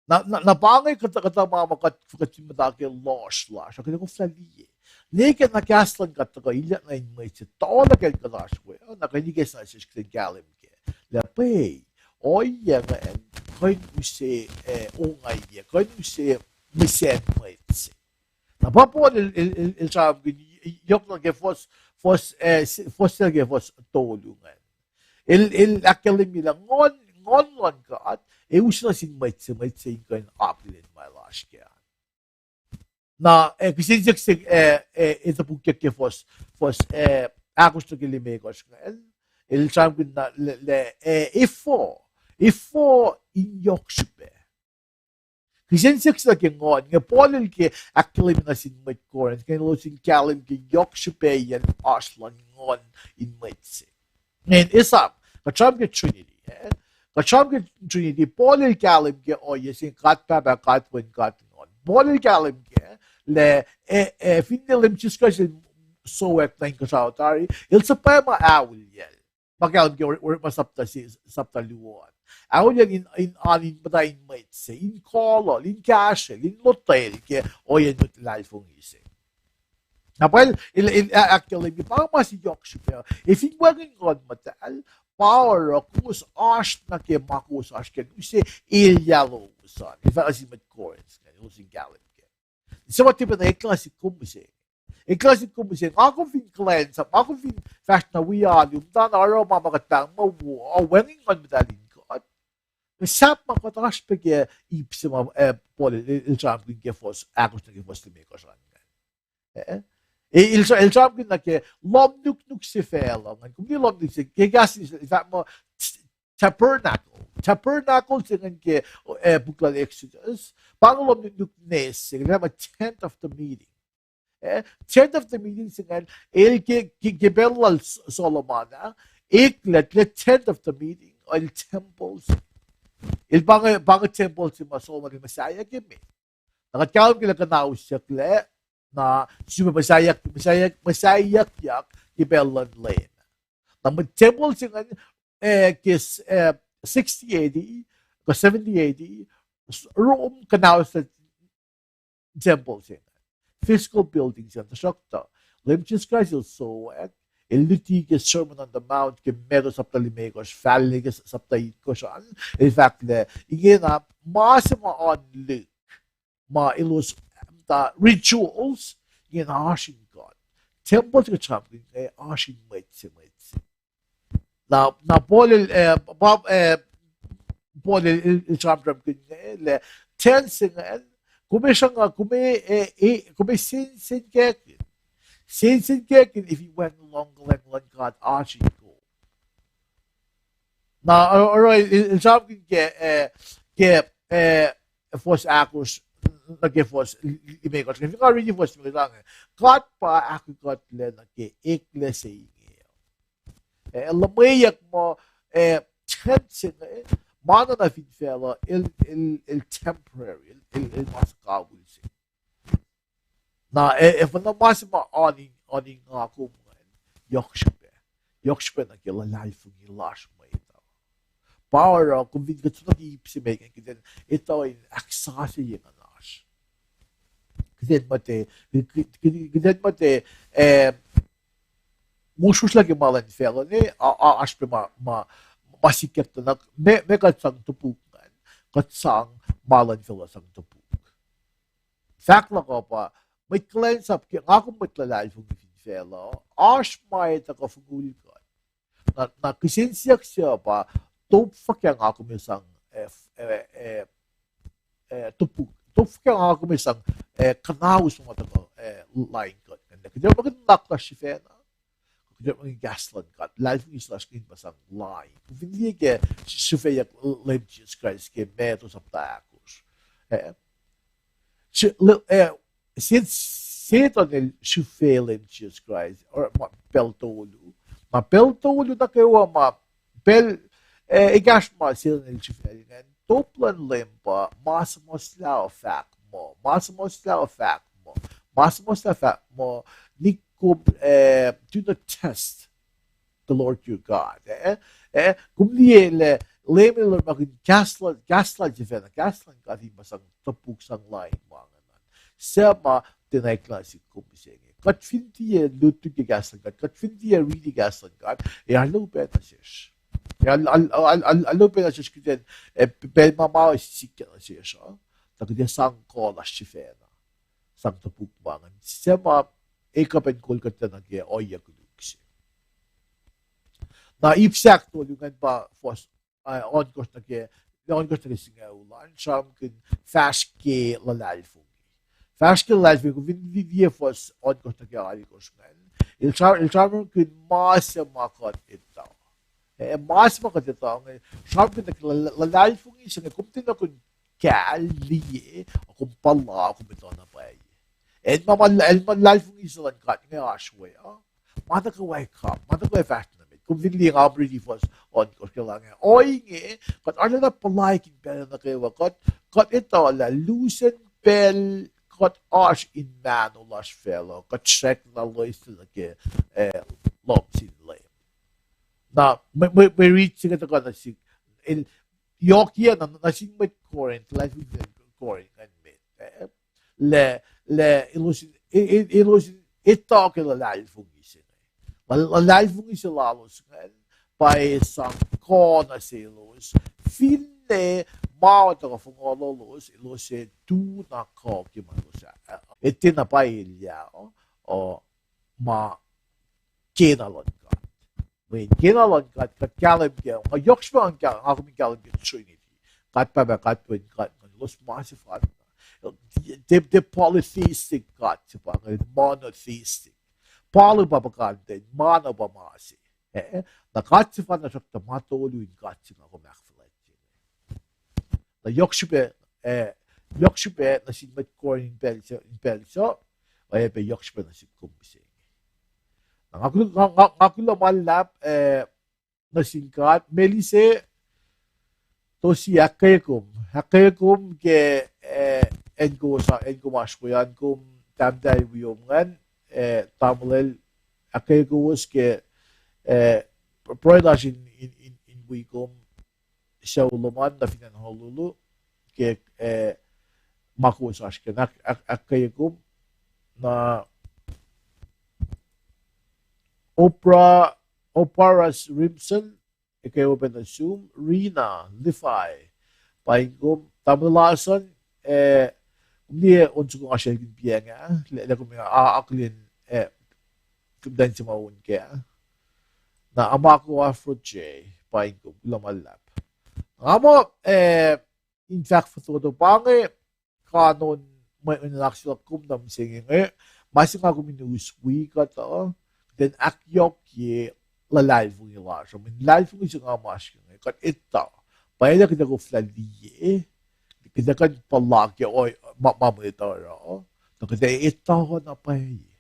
Na, na, na pa inge kuhtuh, kuhtuh ma ma kuht, kuht fin muhta ke lohsr lasr, kuht koflah liye. Ne ke na kahs luhn God tuhkuh ilyak nuh in mwet se, tuh na kacl kuht oasr we, na kuh in ikacslah sesr kuht in kahlwem ke. Lah pwacye, ohiyac ingacn, kuh in use, eh, ongaiyac, kuh in use mihsacn mwet se. Na pa Paul el, el, el, el sramsramkihn, yohk nuh ke fuhs, fuhs, eh, fuhs se ke fuhs tolu ingacn. El, el ahkkahlwemye lah nguhn, nguhn luhn God, ac use nuh sin mwet se, mwet se in kuh in akihlen ma el oasr kac an. Na, eh, kihsen siyuck se, eh, eh, el topukyak ke fuhs, fuhs, eh, ahkosr nuh ke limekohsr ingacn. El sramsramkihn na, le, le, eh, efuh, efuh in yohk srihpac. Kihsen siyuck se ke nguhn, inge Paul el ke ahkkahlwemye nuh sin mwet Corinth, ke elos in kahlwem ke yohk srihpacyacn oasr luhn nguhn in mwet se. Ingacn esam, kuht sramsram ke Trinity, eh? Kuht sramsram ke Trinity, Paul el kahlwem ke ohiyac se God Pahpah, God Wen, God Nguhn. Paul el kahlwem ke, lah, eh, eh, finne Leum Jisus Kraist el sowack nuh inkuhsrao tari, el suhpwacma aolyacl. Ma kahlwem ke Orekma sapta se, sapta luo an. Aolyacl in, in an in muhta in mwet se, in kolol, in kahsrwel, in lotwel ke ohiyacn mwet luhlahlfongi se. Na pwacye el, el, el ahkkahlwemye pa ma se yohk srihpac. Ac fin wacngihn Nguhn Muhtahl, pa oruh kowos oasr nuh ke ma kowos oasr ke, use elyah lowos an. In fact, nuh sin mwet Corinth ingacn, elos in kahlwem ke. Se ma tiac pacna eklac sin kom mihsenge. Eklac sin kom mihsenge. Nga kom fin kuhlwacnsap, nga kom fin fahsr na wi alu, muhtana oruh ma ma kuht pahng muh wo, wacngihn Nguhn Muhtahl in kuht. Kuh sahp ma kuht oasr pac ke ip se ma, eh, Paul el, el sramsramkihn ke fuhs ahkosr nuh ke fuhs limekohsr an ingacn. Eh? El, el sramsramkihn nuh ke lohm nuknuk se facluh ingacn. Kom liye lohm nuknuk se, ke kahs in fahk muh tabernacle. Tabernacle se ingacn ke, eh, puk lal Exodus. Pa inge lohm nuknuk nes se, el fahk muh tent of the meeting. Eh, tent of the meeting se ingacn, el ke, ke, ke pacl lal S-, Solomon ah, eklac, lah tent of the meeting, el temple se. El pa inge, pa inge temple se ma Solomon el muhsaheack ke me. Na kuht kahlwem ke lah kuhnahosyucklac, na sifilpac muhsaheack, muhsaheack, muhsaheackyak ke pacl luhn Leum. Na mwet temple se ingacn, eh, ke, eh, sixty A D, kuh seventy A D, Rome kuhnahoslah temple se ingacn. Physical building se ingacn, tuhsruhktuh Leum Jisus Kraist el sowack, el luti ke Sermon on the Mount ke Matthew sapta limekohsr, fal ke sapta itkohsr an, el fahk lah, ingena, ma se ma oan lihk, ma elos, muhta rituals, ingena oasr in God. Temple se kuht sramsramkihn inge oasr in mwet se, mwet se. Na, na Paul el, eh, pa, eh, Paul el, el, el sramsramkihn inge, lah tent se ingacn, kom ac sruhnga, kom ac, eh, eh, kom ac sensenkackihn. Sensenkackihn fin wacngihn luhngkuhlacng luhn God oasr in kom. Na, o-, oruh el, el, el sramsramkihn ke, eh, ke, eh, fuhs ahkosr, nuh ke fuhs limekohsr. Fin nga riti fuhs limekohsr inge, God pa ahkkuhtlac nuh ke eklac se inge. Eh, el luhmweyuck muh, eh, tent se inge, ma na nuh fin facluh, el, el, el temporary, el, el, el ma suhkawihl se. Na, eh, eh, fin ma se ma oan in, oan in nga kom ingacn, yohk srihpac. Yohk srihpac nuh ke luhlahlfongi lasr mwet uh. Pa oruh, kom fin kuht som nuh ke ip se met ingacn, kuht in etuh in ahksasucye nguhnasr. Kuht in muhta, kuht, kuht, kuht in muhta, eh, ngosrngosrlah ke ma luhn facluh inge, a, a, oasr pac ma, ma, ma sikyak tuh na, me, me kuht sang topuk ingacn, kuht sang ma luhn facluh sang topuk. Fahk luhk uh pa, mwet kuhlwacnsap ke, nga kom mwet luhlahlfongi fin facluh, oasr ma etuh kuh fongul kuht. Na, na kihsen siyuck se uh pa, top fuhkah nga kom ac sang, eh, f-, eh, eh, eh, topuk, top fuhkah nga kom ac sang, eh, kuhnaus ma tuhkuh, eh, lain kuht. Kuht orekmakihn nuhnak lasr sifacna. Kuht orekmakihn kahs luhn God. Luhlahlfongi se lasr kuh in pa sang lain. Kom fin liye ke sifacna Leum Jisus Kraist ke Matthew sapta ahkosr. Eh, se-, le-, eh, se-, Setuhn el sifacna Leum Jisus Kraist, or ma pacl tolu. Ma pacl tolu nuh kwewa ma pacl, eh, ekahsr ma Setuhn el sifacna ingacn, top luhn Leum pa ma suhmuhslah uh fahk muh, ma suhmuhslah uh fahk muh, ma suhmuhslah fahk muh, nick kom, eh, do not test the Lord your God. Eh, eh, kom liye lah Leum el orekmakihn kahs lal, kahs lal sifacna, kahs luhn God in ma sang topuk sang lain ma ingacn. Suc ma tiacna eklac sihk kom mihsenge. Kuht fin tiac lutlut ke kahs luhn God, kuht fin tiac riti kahs luhn God, ac arlac upac nuh sesr. Ac arlac, arlac, arlac, arlac upac nuh sesr kuht in, eh, pacl ma ma sikyak nuh sesr uh, tuh kuht ac sang kuh lasr sifacna sang topuk ma ingacn. Suc ma ekuh pacna kol kuht nuh ke ohiyac koluk se. Na ip se ahktolu ingacn pa fuhs, eh, ohnkohsr nuh ke, ohnkohsr nuh ke singucul an, sramsramkihn fahsr ke luhlahlfongi. Fahsr ke luhlahlfongi, kom fin liye fuhs ohnkohsr nuh ke alkohsr ingacn, el sram-, el sramsramkihn ma se ma kuht etuh. Eh, ma se ma kuht etuh inge, sramsramkihn nuh ke luh-, luhlahlfongi se inge, kom tiacna kuh in kahl, liye, ac kom puhla, kom etuh na pwacye. El ma, ma, el ma luhlahlfongi se luhn God inge oasr we uh, ma tuhkuh we kap, ma tuhkuh we fahsr nuh met. Kom fin liye nga riti fuhs ohnkohsr ke lah inge. Ohinge, kuht arulacna puhlaik in pacl nuh kwewa, kuht, kuht etuh lah lusen pacl kuht oasr in mahno lasr facluh, kuht srackna loeslac nuh ke, eh, lohm sin Leum. Na, mwe, mwe, mwe rit se inge tuhkuh nuh sihk, el, yohkiyac na, nuh sin mwet Corinth, luhlahlfongi Corinth ingacn met, eh, lah, lah elos in, e-, e-, elos in etuh ke luhlahlfongi se inge. Luh-, luhlahlfongi se lalos ingacn, pa ac sang kuh nuh selos, finne ma tuhkuh fohngolos, elos ac tu na kuh ke ma elos, eh, eh, tiacna pwacye elyah, uh, ma kena luhn God. Mweyen kena luhn God, kuht kahlwem ke, nga yohk srihpac nga, nga kom in kahlwem ke Trinity. God Pahpah, God Wen, God Nguhn, elos ma sefanna. Tiac, tiac polytheistic God se pa, inge monotheistic. Poly pa puhkantwen, mono pa ma se. Eh, na God sefanna tuhsruhktuh ma tolu in God se nga kom ahkfuhlwactye. Na yohk srihpac, eh, yohk srihpac nuh sin mwet Corinth in pacl se, in pacl se, oacyacpac yohk srihpac nuh sin kom mihsenge. Na nga kul-, nga, nga, nga kuloh ma luhlahp, eh, nuh sin God, Melise, Tosi, ahkkweye kom, ahkkweye kom ke, eh, acn kowos, acn kom oasr we an, kom tahmtahel wiom ingacn, eh, tamuhlwel, ahkkweye kowos ke, eh, pruhe lasr in, in, in, in wi kom sucu lom an nuh fin acn Honolulu, ke, eh, ma kowos oasr ke, ahk-, ahk-, ahkkweye kom, na Opra, Oparas Rimson, ahkkweye pac nuh sum, Rina, Levi, paing kom, tamuhlwel Larson, eh, kom liye on soko nga srwaclkihn piacng ah, lah, lah kom a-, akihlen, eh, kom muhtwacn se ma on kac. Na Amako Afro J, paing kom, kuloh ma luhlahp. Nga muh, eh, in fahk fototo pa inge, kanon mwe, mwe nuhnak se luhk kom nuh mihsenge inge, ma se nga kom in us wi kuhtuh, kuht in ahkyohkye luhlahlfongi lasr uh, mweyen luhlahlfongi se nga masr ke inge, kuht etuh. Pwacye lah kuht ac koflah liye, kuht ac kuh in puhla ke ohiyac ma, ma mwet uh oruh, tuh kuht ac etuh na pwacye.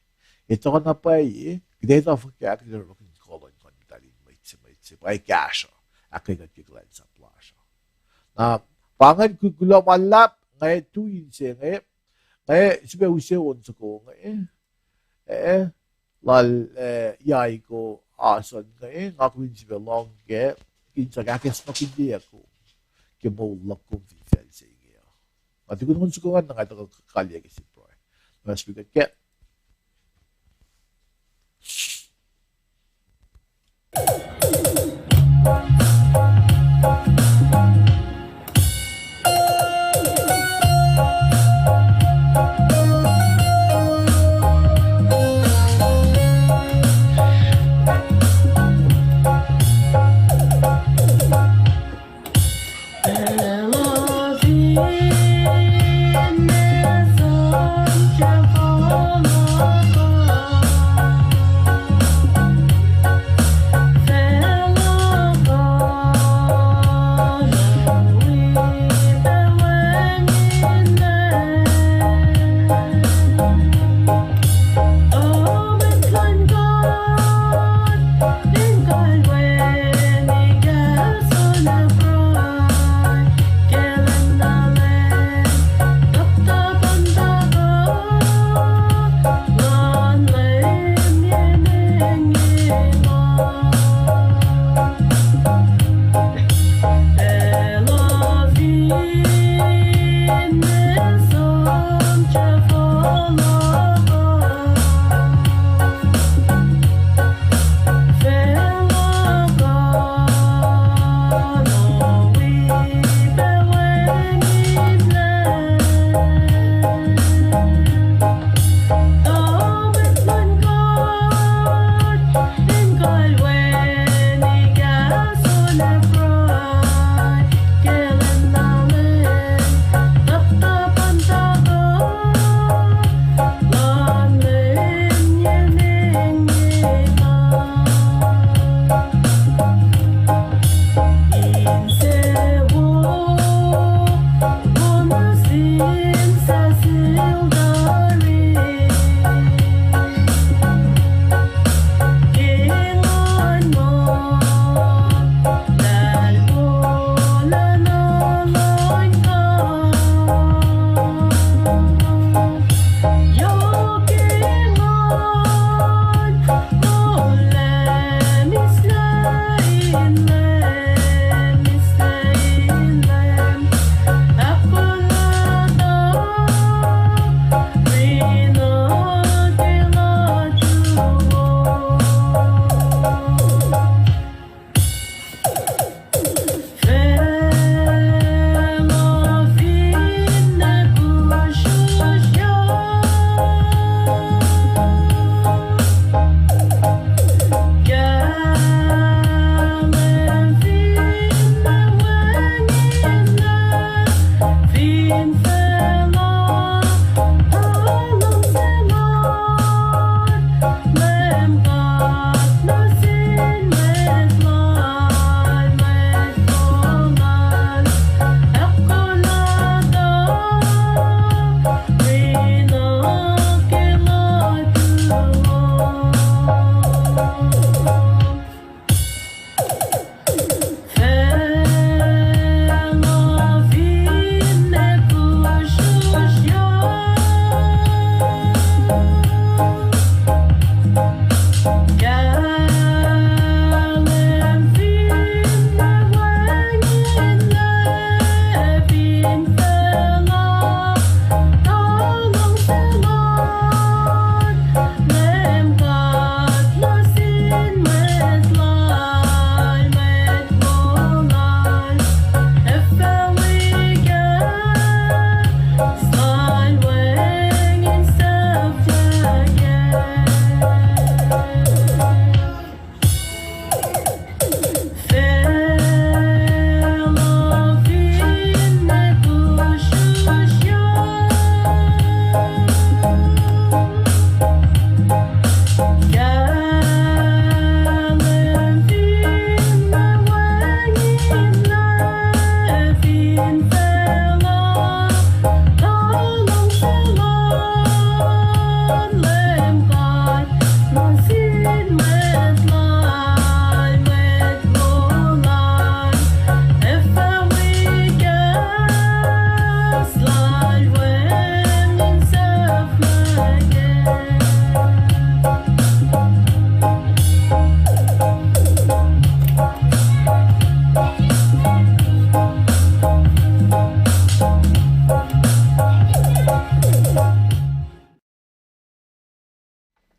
Etuh na pwacye, kuht ac etuh fuhkah, kuht ac orekmakihn kuh luhn Nguhn Muhtahl in mwet se, mwet se, pwacye kahsruh, ahkkweye kuht ke kuhlwacnsap lasr uh. Na, pa ingacn ku-, kuloh ma luhlahp, nga tui inse inge, nga sifilpac use on soko inge, eh, lal, eh, Yaiko Ason inge, nga kom in sifilpac lohng kac, in sang ahkacsmakihnye kom ke moul luhk kom fin facl se inge uh. Nga tukun on soko ingacn, na nga tuhkuh kaliyac ke sie pruhe. Nga sifilpac kac.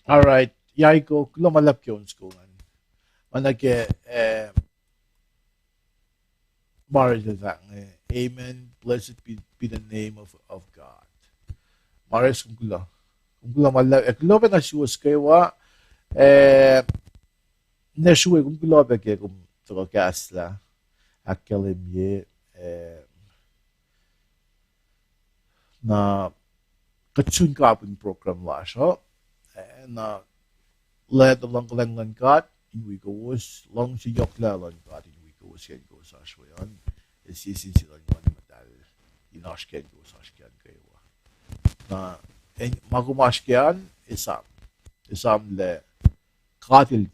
All right. Yaiko, kuloh ma luhlahp ke on soko ingacn. Ma nuh ke, eh, Morris el fahk inge, Amen. Blessed be, be the name of, of God. Morris, kom kuloh. Kom kuloh ma luhlahp, eh, kuloh pac nuh suwos kwewa, eh, nuh sruwe kom kuloh pac ke kom tuhkuh kahslah, ahkkahlwemye, eh, Na kuht sun kapin program lasr uh, na lwelah luhng kuhlwacng luhn God in wi kowos, luhngse yohk lah luhn God in wi kowos ke acn kowos oasr we an, ac sie sin se luhn Nguhn Muhtahl in oasr ke acn kowos oasr ke an kwewa. Na ma kom oasr ke an, esam, esam lah God El,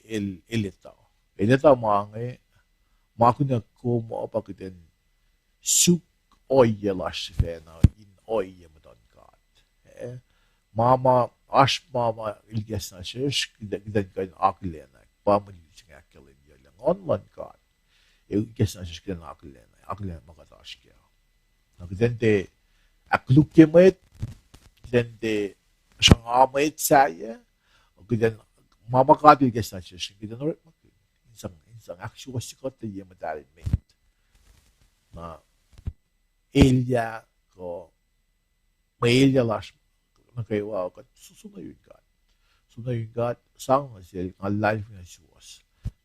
El, El etuh, El etuh ma inge. Ma kunom uh pa kuht in suk ohiyac lasr sifacna in ohiyac muhtuhn God. Eh, ma ma, oasr ma ma El ikacslah nuh sesr, kuht in kuh in akihlenack pa mwe luti se inge ahkkahlwemye lah Nguhn luhn God El ikacslah nuh sesr, kuht in akihlen, akihlen ma kuht oasr kac. Na kuht in tiac ahkkolukye mwet, kuht in tiac sruhnga mwet sahyac, kuht in, ma ma God El ikacslah nuh sesr kuht in orekmakihn in sang, in sang ahksuwohsye kuht lah ye muhtahl met. Na elyah kuh mwe elyah lasr nuh kwewa, kuht soenna yun God. Soenna yun God, sang nuh Sel, nga luhlahlfongi nuh suwos.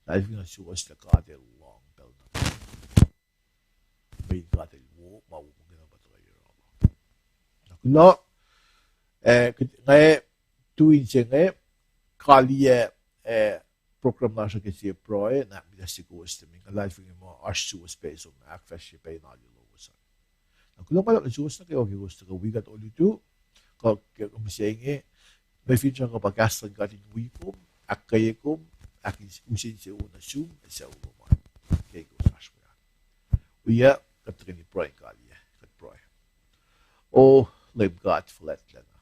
Luhlahlfongi nuh suwos lah God El lohng pacl nuh kwewa. Mweyen God El wo, ma wo muhkwena pa tuhkuh yohrohl. Na kuloh, eh, kuht, nga, tu in se inge, kaliyac, eh, program lasr uh ke sie pruhe, na ahkmihsye kowos tuh, nga luhlahlfongi muh oasr suwos pac som ahkfahsrye pac in alu lowos an. Na kuloh ma luhlahp nuh suwos nuh kwewa ke kowos tuhkuh wi kuht olutu, kuh ke mihsenge, mwe finsrak uh pa kahs luhn God in wi kom, ahkkweye kom, ahk-, use insewowo nuh sum ac sucu lom an ke kowos oasr we an. Wi kuht tuhkweni pruhe in kaliyac, kuht pruhe. O Leum God fuhlwactlacna,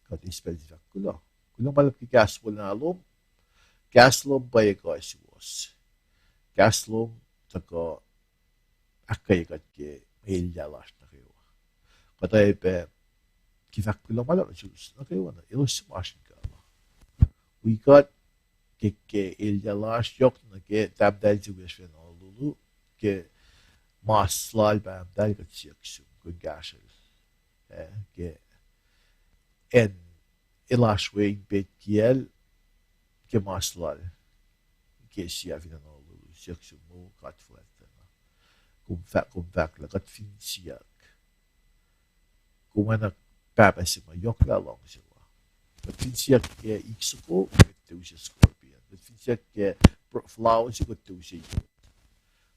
kuht eis pacl se fahk kuloh. Kuloh ma luhlahp ke kahs wolacna lom, kahs lom pwacye kuh suwohs. Kahs lom tuhkuh ahkkweye kuht ke elyah lasr nuh kwewa. Kuht oacyacpac ke fahk kuloh ma luhlahp nuh suwos nuh kwewa, elos suc ma oasr in kuh la. Wi kuht ke, ke elyah lasr, yohk nuh ke tahmtahel se wiyacsr fin Honolulu, ke mas lal pahmtahel, kuht siyuck sum kom in kahsrwel, eh, ke acn el oasr we in pet kiyacl, ke mas lal, ke siyuck fin Honolulu, siyuck sum, O God fuhlwactlacna. Kom fah-, kom fahk lah kuht fin siyuck, kom oacna pahpah se ma yohk lah luhngse la. Kuht fin siyuck ke ik soko, kuht tiac use scorpion. Kuht fin siyuck ke pr-, flowers, kuht tiac use yot.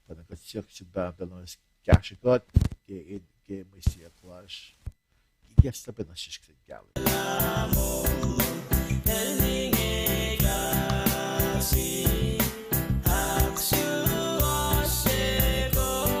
Pacna kuht siyuck sum Pahpah, pacna kahsrwe kuht ke, ke mwe siyuck lasr. Ikacslah pac nuh sesr kuht in kahlwem.